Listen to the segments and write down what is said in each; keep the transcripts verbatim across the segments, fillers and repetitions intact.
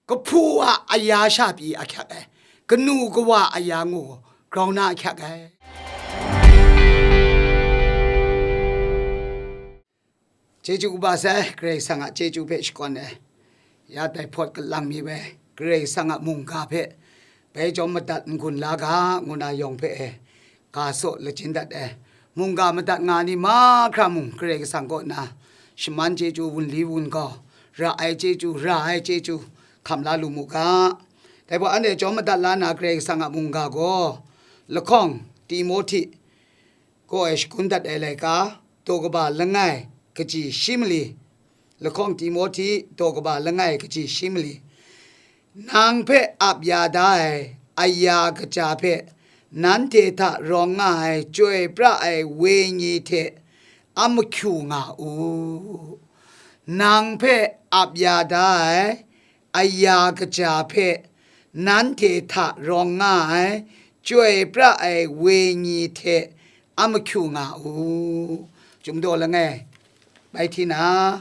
Kahpu a aya sha pyi ahkyak ai, kanu kawa aya ngu grau na ahkyak ai. Chyeju kaba sai, Karai Kasang a chyeju hpe shakawn ai, ya tai hpawt kalang mi ai, Karai Kasang a mungga hpe bai jawm madat n-gun la ga, ngu na yawng hpe e, ga saw lachyum dat ai, mungga madat nga ni mahkra mung, Karai Kasang kaw na shaman chyeju, wunli wun kau, ra ai chyeju, ra ai chyeju, hkam la lu mu ga. Dai hpawt anhte jawm madat la na Karai Kasang a mungga gaw, lahkawng Timohti kaw e shagun dat ai laika, daw kaba langai kaji shi mali, lahkawng Timohti daw kaba langai kaji shi mali, nang hpe ap ya da ai aya kaja hpe nanhte hta rawng nga ai chyoi pra ai wenyi hte a mahkyu nga u. Nang hpe ap ya da ai aya kaja hpe nanhte hta rawng nga ai chyoi pra ai wenyi hte a mahkyu nga u. Chyum daw langai bai hti na,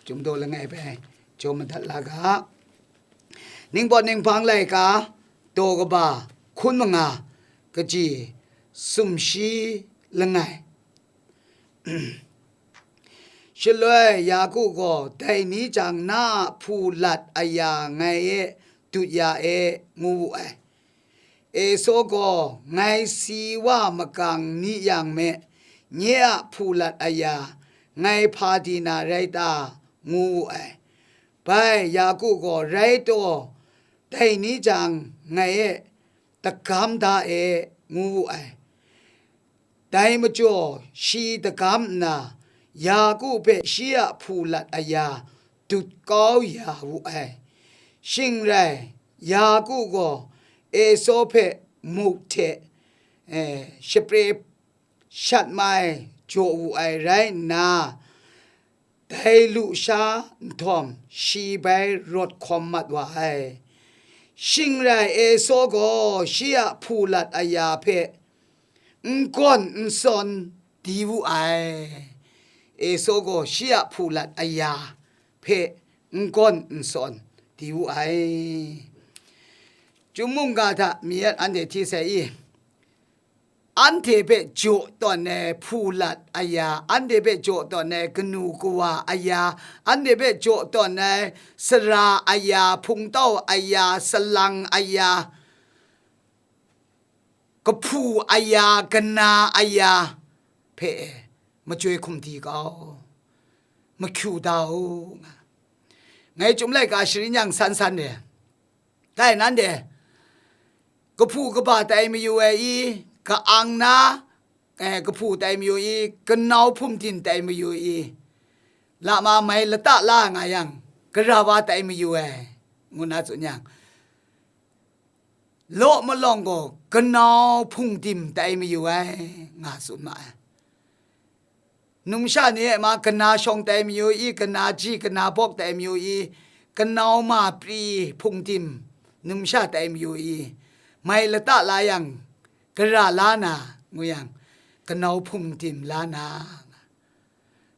chyum daw langai bai jaw madat la ga. Ningpawt ninghpang laika, daw kaba hkun manga, kaji sumshi langai. Shaloi Yaku gaw, dai ni jang na a hpu lat aya ngai e dut ya e, ngu wu ai. Esau gaw, ngai si wa makang ni yang me, nye a hpu lat aya ngai hpa di na rai ta? Ngu wu ai. Bai Yaku gaw, rai taw, dai ni jang ngai e dagam da e, ngu wu ai. Dai majaw shi dagam nna, Yaku hpe shi a hpu lat aya dut kau ya wu ai. Shing rai, Yaku gaw Esau hpe muk hte, eh, shapre shat mai jaw wu ai rai nna, dai lusha nhtawm shi bai rawt hkawm mat wa ai. Shing rai, Esau gaw shi a hpu lat aya hpe n gawn n sawn di wu ai. Esau gaw shi a hpu lat aya hpe n gawn n sawn di wu ai. Chyum mungga hta mi yet anhte hti sai i? Anhte hpe jaw tawn ai hpu lat aya, anhte hpe jaw tawn ai kanu kawa aya, anhte hpe jaw tawn ai sara aya, hpungtau aya, salang aya, kahpu aya, kana aya hpe machyoi hkum di kau, mahkyu da u, nga. Ngai Chyum laika sharin yang san san re. Dai nanhte, kahpu kaba tai mayu ai i, ka-ang na, eh, kahpu tai mayu i, kanau hpungdim tai mayu i, lama mai lata la nga yang, gara wa tai mayu ai, ngu na tsun yang, law malawng gaw kanau hpungdim tai mayu ai, nga tsun ma ai. Numsha ni e ma kana shawng tai mayu i, kana ji, kana bawk tai mayu i, kanau ma pri hpungdim numsha tai mayu i, mai lata la yang, gara la na, ngu yang, kanau hpungdim la na.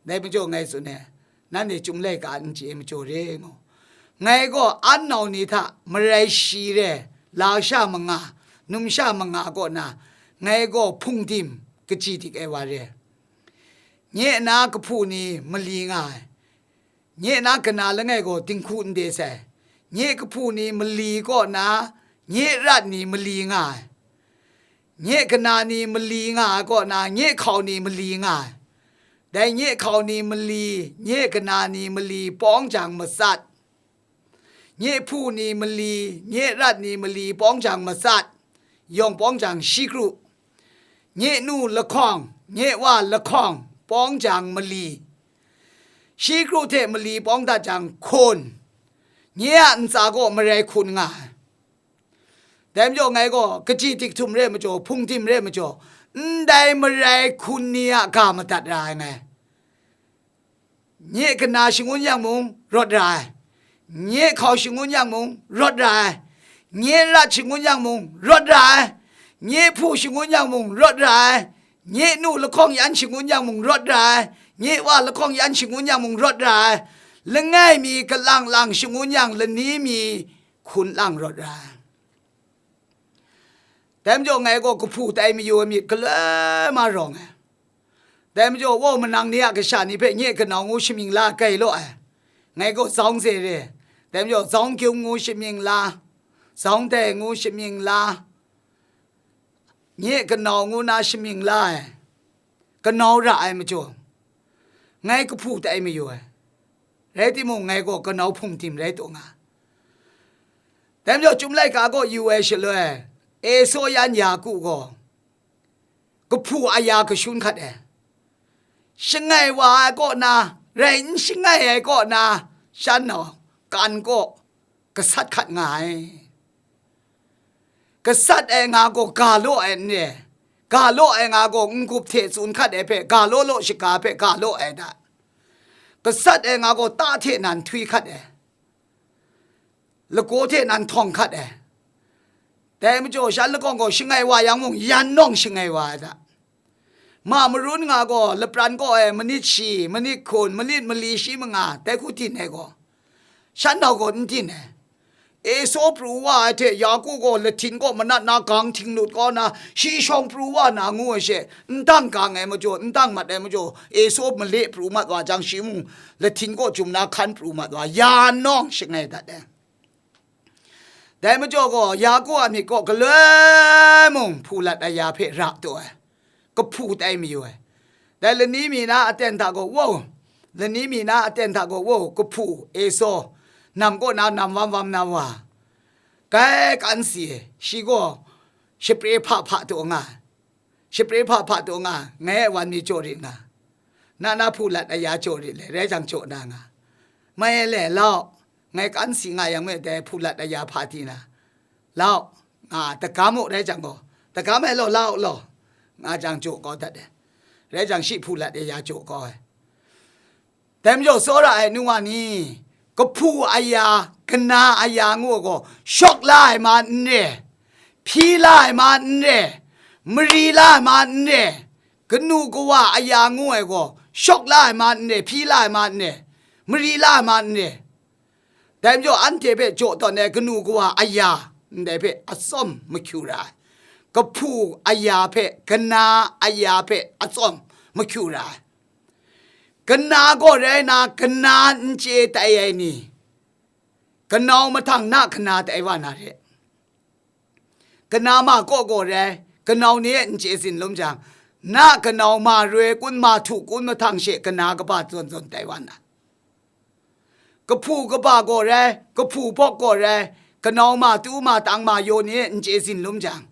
Dai majaw ngai tsun ai, nanhte Chyum laika n chye ai majaw re ngu. Ngai gaw an nau ni hta marai shi re, lasha manga, numsha manga kaw na, ngai gaw hpungdim kaji dik ai wa re. Nye na kahpu ni mali nga ai. Nye na kana langai gaw dinghku n de sai. Nye kahpu ni mali kaw na, nye rat ni mali nga ai. Nye kana ni mali nga ai kaw na, nye hkau ni mali nga ai. Dai nye hkau ni mali, nye kana ni mali pawng jang matsat. Nye hpu ni mali, nye rat ni mali pawng jang matsat, yawng pawng jang shi kru. Nye nu lahkawng, nye wa lahkawng pawng jang mali. Shi kru hte mali pawng dat jang hkun. Nye a ntsa gaw marai hkun nga ai. Dai majaw ngai gaw kaji dik htum re majaw, hpungdim re majaw, ndai marai hkun ni a ga madat ra ai ngai. Nye kana shangun yang mung, rawt ra ai. Nye hkau shangun yang mung, rawt ra ai. Nye rat shangun yang mung, rawt ra ai. Nye hpu shangun yang mung, rawt ra ai. Nye nu lahkawng yan shangun yang mung, rawt ra ai. Nye wa lahkawng yan shangun yang mung, rawt ra ai. Langai mi kalang lang shangun yang lani mi hkun lang rawt ra ai. Dai majaw ngai gaw kahpu tai mayu ai myit galoi ma rawng ai. Dai majaw, wow, manang ni a kasha ni hpe nye kanau ngu shamying la gai law ai. Ngai gaw zawn ze re. Dai majaw, zawn gyung ngu shamying la, zawn dai ngu shamying la, nye kanau ngu na shamying la ai. Kanau ra ai majaw, ngai kahpu tai mayu ai. Rai timung, ngai gaw kanau hpung tim rai taw nga. Dai majaw, Chyum laika gaw yu ai shaloi, Esaw yan Yaku gaw kahpu aya kashun hkat ai. Shangai wa ai kaw na, rai n shangai ai kaw na, shan nau kan kaw gasat hkat nga ai. Gasat ai nga gaw ga law ai n re, ga law ai nga gaw n-gup hte tsun hkat ai hpe ga law law shaga hpe ga law ai da. Gasat ai nga gaw ta hte nan htwi hkat ai, lagaw hte nan htawng hkat ai. Dai majaw, shan lahkawng gaw shangai wa yang mung, yan nawng shangai wa ai da. Ma marun nga gaw lapran kaw e manit shi, manit hkun, manit mali shi manga dai hku tin ai gaw, shan nau gaw n tin ai. Esaw pru wa ai hte Yaku gaw lahtin kaw manat na gang htinglut kau na, shi shawng pru wa na ngu ai she, n dang gang ai majaw, n dang mat ai majaw, Esaw male pru mat wa jang, shi mung lahtin kaw jum na hkan pru mat wa, ya nawng shangai dat ai. Dai majaw gaw, Yaku a myit kaw galoi mung hpulat aya hpe ra taw ai, kahpu tai mayu ai. Dai lani mi na aten hta gaw, wow, lani mi na aten hta gaw, wow, kahpu Esaw, nam kaw na nam wam wam na wa, kai kan si e, shi gaw shapre hpa hpa taw nga ai. Shapre hpa hpa taw nga, ngai a wan mi jaw rit nga, na na hpulat aya jaw rit le, rai jang jaw na nga. Mai e le, lau, ngai kan si nga yang me, dai hpulat aya hpa di na, lau, nga, tagam u rai jang gaw, tagam ai law, lau, law, nga jang jaw kau dat ai. Rai jang shi hpulat aya jaw kau ai. Dai majaw, tsawra ai nu wa ni, kahpu aya, kana aya ngu ai gaw, shawk la ai ma n re, hpyi la ai ma n re, mari la ai ma n re, kanu kawa aya ngu ai gaw, shawk la ai ma n re, hpyi la ai ma n re, mari la ai ma n re. Dai majaw, anhte hpe jaw tawn ai kanu kawa aya ndai hpe atsawm mahkyu ra ai, kahpu aya hpe, kana aya hpe atsawm mahkyu ra ai. Kana gaw rai na, kana n chye tai ai ni, kanau mahtang na kana tai wa na re. Kana ma kaw gaw rai, kanau ni e n chye tsin lum jang, na kanau ma roi kun, ma htu kun mahtang she kana kaba zawn zawn tai wa na. Kahpu kaba gaw rai, kahpu bawk gaw rai, kanau ma tu ma tang ma yaw ni e n chye tsin lum jang,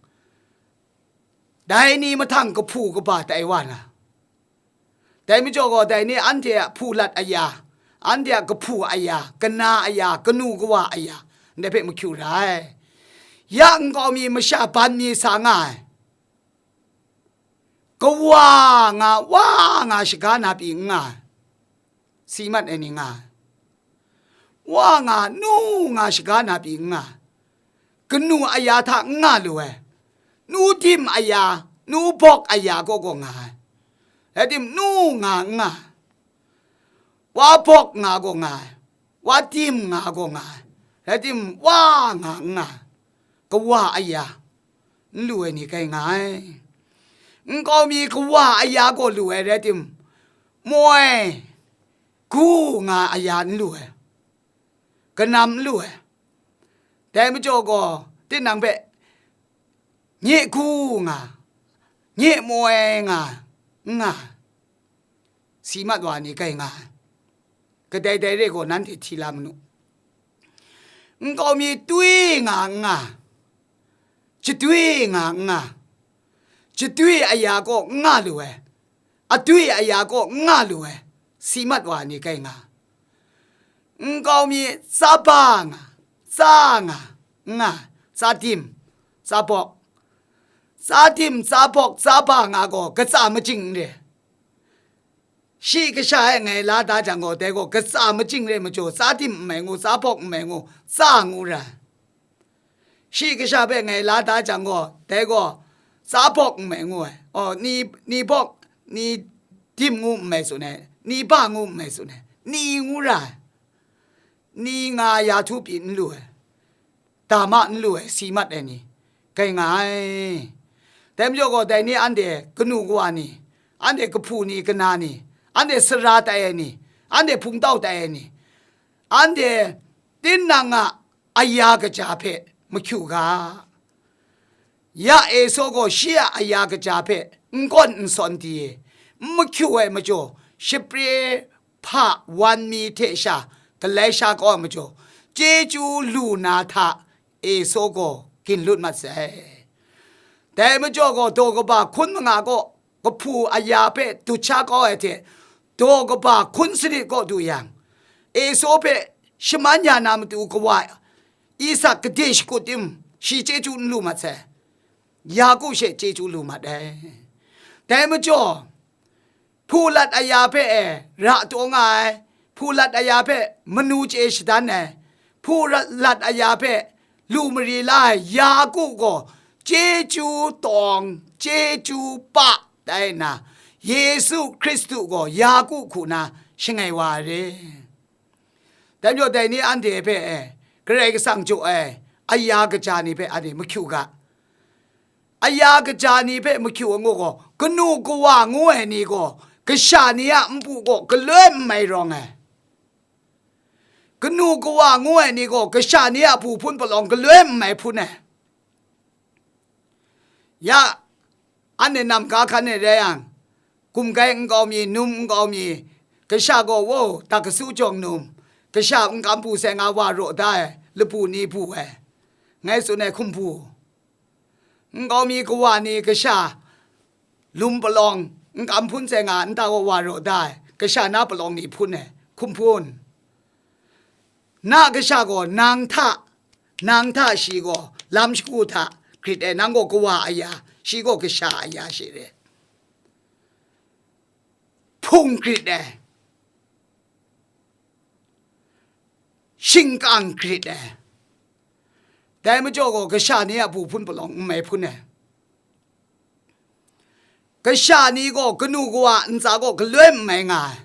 dai ni mahtang kahpu kaba tai wa na. Dai majaw gaw, dai ni anhte a hpulat aya, anhte a kahpu aya, kana aya, kanu kawa aya, ndai hpe mahkyu ra ai. Ya nkau mi masha ban mi sa nga ai. Kawa nga, wa nga shaga na pyi n nga ai. Si mat ai ni nga ai. Wa nga, nu nga shaga na pyi n nga ai. Kanu aya hta n nga lu ai. Nu tim aya, nu bawk aya gaw gaw nga ai. Rai tim, nu nga n nga ai. Wa bawk nga gaw nga ai. Wa tim nga gaw nga ai. Rai tim, wa nga n nga ai. Kawa aya n lu ai ni kai nga ai. Nkau mi kawa aya gaw lu ai rai tim, moi, gu nga aya n lu ai, kanam n lu ai. Dai majaw gaw, tinang hpe nye gu nga, nye moi nga, n nga, si mat wa ni kai nga ai. Kadai dai re gaw, nanhte hti la manu. Nkau mi twi nga n nga, jatwi nga n nga, jatwi aya gaw n nga lu ai, atwi aya gaw n nga lu ai, si mat wa ni kai nga. Nkau mi tsaba nga, tsa nga, n nga, tsa tim, tsa bawk, tsa tim, tsa bawk, tsaba nga gaw katsa majing n re. Shi kasha e ngai la da jang gaw, dai gaw katsa majing re majaw, tsa tim n mai ngu, tsa bawk n mai ngu, tsa ngu ra ai. Shi kasha hpe ngai la da jang gaw, dai gaw tsa bawk n mai ngu ai. Aw, ni, ni bawk, ni tim ngu n mai tsun ai, ni ba ngu n mai tsun ai, ni ngu ra ai. Ni nga ya htu pyi n lu ai. dama n lu ai si mat ai ni, kai nga ai. Dai majaw gaw, dai ni anhte kanu kawa ni, anhte kahpu ni kana ni, anhte sara tai ai ni, anhte hpungtau tai ai ni, anhte tinang a aya kaja hpe mahkyu ga. Ya Esau gaw shi a aya kaja hpe n gawn n sawn di, n mahkyu ai majaw, shapre hpa wan mi hte sha galai sha kau ai majaw, chyeju lu na hta Esau gaw ginlut mat sai. Dai majaw gaw, daw kaba hkun manga kaw kahpu aya hpe dut sha kau ai hte, daw kaba hkun sanit kaw du yang, Esau hpe shaman ya na matu kawa Isak gade shakut tim, shi chyeju n lu mat sai, Yaku she chyeju lu mat ai. Dai majaw, hpulat aya hpe e ra taw nga ai, hpulat aya hpe manu chye shadan ai, hpulat aya hpe lu mari la ai Yaku gaw chyeju tawng, chyeju pa tai nna, Yesu Hkristu gaw Yaku hku na shangai wa ai re. Dai majaw, dai ni anhte hpe e, Karai Kasang jaw ai aya kaja ni hpe anhte mahkyu ga. Aya kaja ni hpe mahkyu ai ngu gaw, kanu kawa ngu ai ni gaw, kasha ni a npu gaw galoi n mai rawng ai. Kanu kawa ngu ai ni gaw, kasha ni a hpu hpun palawng galoi n mai hpun ai. Ya, anhte namka hkan e rai yang, gumgai nkau mi, num nkau mi, kasha gaw, wo, dak kasu jawng num, kasha n kam hpu sai nga wa raw da ai, lapu ni hpu ai, ngai tsun ai hkum hpu. Nkau mi kawa ni kasha lum palawng n kam hpun sai nga, nta gaw wa raw da ai, kasha na palawng ni hpun ai, hkum hpun. Na kasha gaw nang hta, nang hta shi gaw lam shagu hta grit ai, nang gaw kawa aya, shi gaw kasha aya she re. Hpung grit ai, shingkang grit ai. Dai majaw gaw, kasha ni a hpu hpun palawng n mai hpun ai. Kasha ni gaw kanu kawa ntsa gaw galoi n mai nga ai.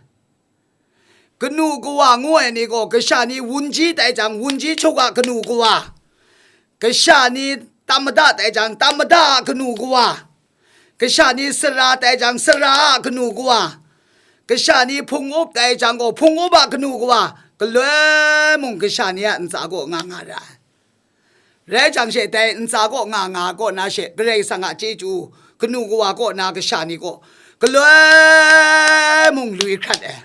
Kanu kawa ngu ai ni gaw, kasha ni wunji tai jang, wunji hkrup a kanu kawa, kasha ni tam mada tai jang, tam mada a kanu kawa, kasha ni sara tai jang, sara a kanu kawa, kasha ni hpung up tai jang gaw, hpung up a kanu kawa, galoi mung kasha ni a ntsa gaw nga nga ra ai. Rai jang she, dai ntsa kaw nga nga kaw na she, Karai Kasang a chyeju kanu kawa kaw na kasha ni kaw, galoi mung lui hkrat ai.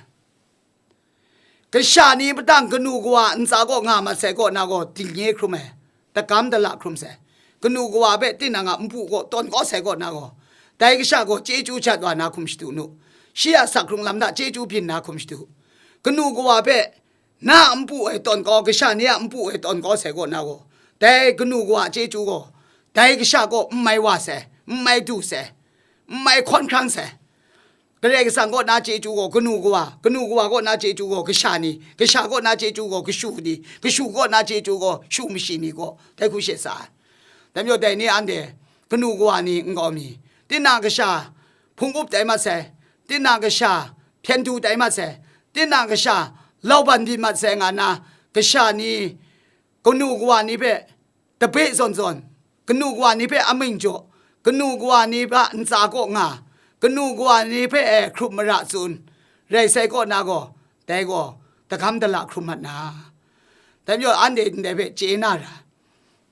Kasha ni padang kanu kawa ntsa kaw nga mat sai kaw na gaw, dingnye hkrum ai, dagam dala hkrum sai. Kanu kawa hpe tinang a npu kaw tawn kau sai kaw na gaw, dai kasha gaw chyeju jat wa na hkum shadu nu, shi a sak hkrung lam hta chyeju byin na hkum shadu. Kanu kawa hpe na a npu e tawn kau, kasha ni a npu e tawn kau sai kaw na gaw, dai kanu kawa a chyeju gaw, dai kasha kaw n mai wa sai, n mai du sai, n mai hkawn hkrang sai. Karai Kasang kaw na chyeju gaw kanu kawa, kanu kawa kaw na chyeju gaw kasha ni, kasha kaw na chyeju gaw kashu ni, kashu kaw na chyeju gaw shu mashi ni kaw, dai hku she sa ai. Dai majaw dai ni anhte, kanu kawa ni nkau mi, tinang kasha hpung up tai mat sai, tinang kasha hpyen du tai mat sai, tinang kasha lauban byin mat sai nga na, kasha ni, kanu kawa ni hpe tabe zawn zawn, kanu kawa ni hpe amying jaw, kanu kawa ni hpe ntsa kaw nga, kanu kawa ni hpe e hkrup mara tsun, rai sai kaw na gaw, dai gaw dagam dala hkrum mat na. Dai majaw anhte ndai hpe chye na ra,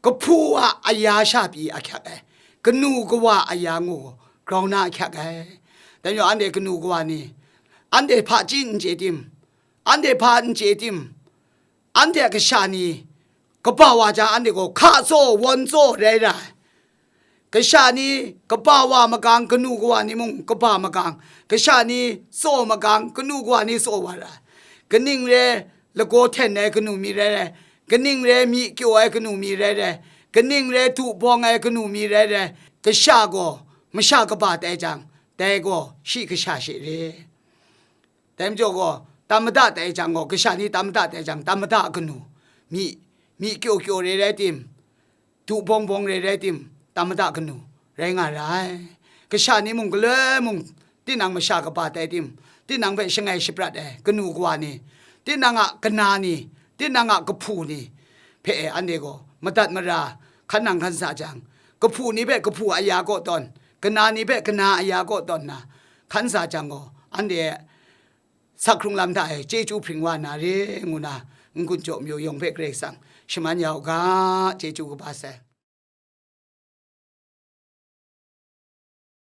kahpu a aya sha pyi ahkyak ai, kanu kawa aya ngu gaw grau na ahkyak ai. Dai majaw anhte kanu kawa ni, anhte hpaji n chye tim, anhte hpa n chye tim, anhte a kasha ni kaba wa jang, anhte gaw hka tsaw, wan tsaw rai ra ai. Kasha ni kaba wa magang, kanu kawa ni mung kaba magang, kasha ni tsaw magang, kanu kawa ni tsaw wa ra ai. Kaning re lagaw hten ai kanu mi rai rai, kaning re myi kyaw ai kanu mi rai rai, kaning re du bawng ai kanu mi rai rai, kasha gaw masha kaba tai jang, dai gaw shi kasha she re. Dai majaw gaw, tam mada tai jang gaw, kasha ni tam mada tai jang, tam mada a kanu, myi, myi kyaw kyaw re rai tim, du bawng bawng re rai tim, tam mada kanu rai nga ra ai. Kasha ni mung galoi mung, tinang masha kaba tai tim, tinang hpe shangai shaprat ai kanu kawa ni, tinang a kana ni, tinang a kahpu ni hpe e anhte gaw madat mara hkan nang hkan sa jang, kahpu ni hpe kahpu aya kaw tawn, kana ni hpe kana aya kaw tawn na hkan sa jang gaw, anhte sakhkrung lam hta e chyeju hpring wa na re ngu na, n-gun jaw mayu yawng hpe Karai Kasang shaman ya u ga, chyeju kaba sai.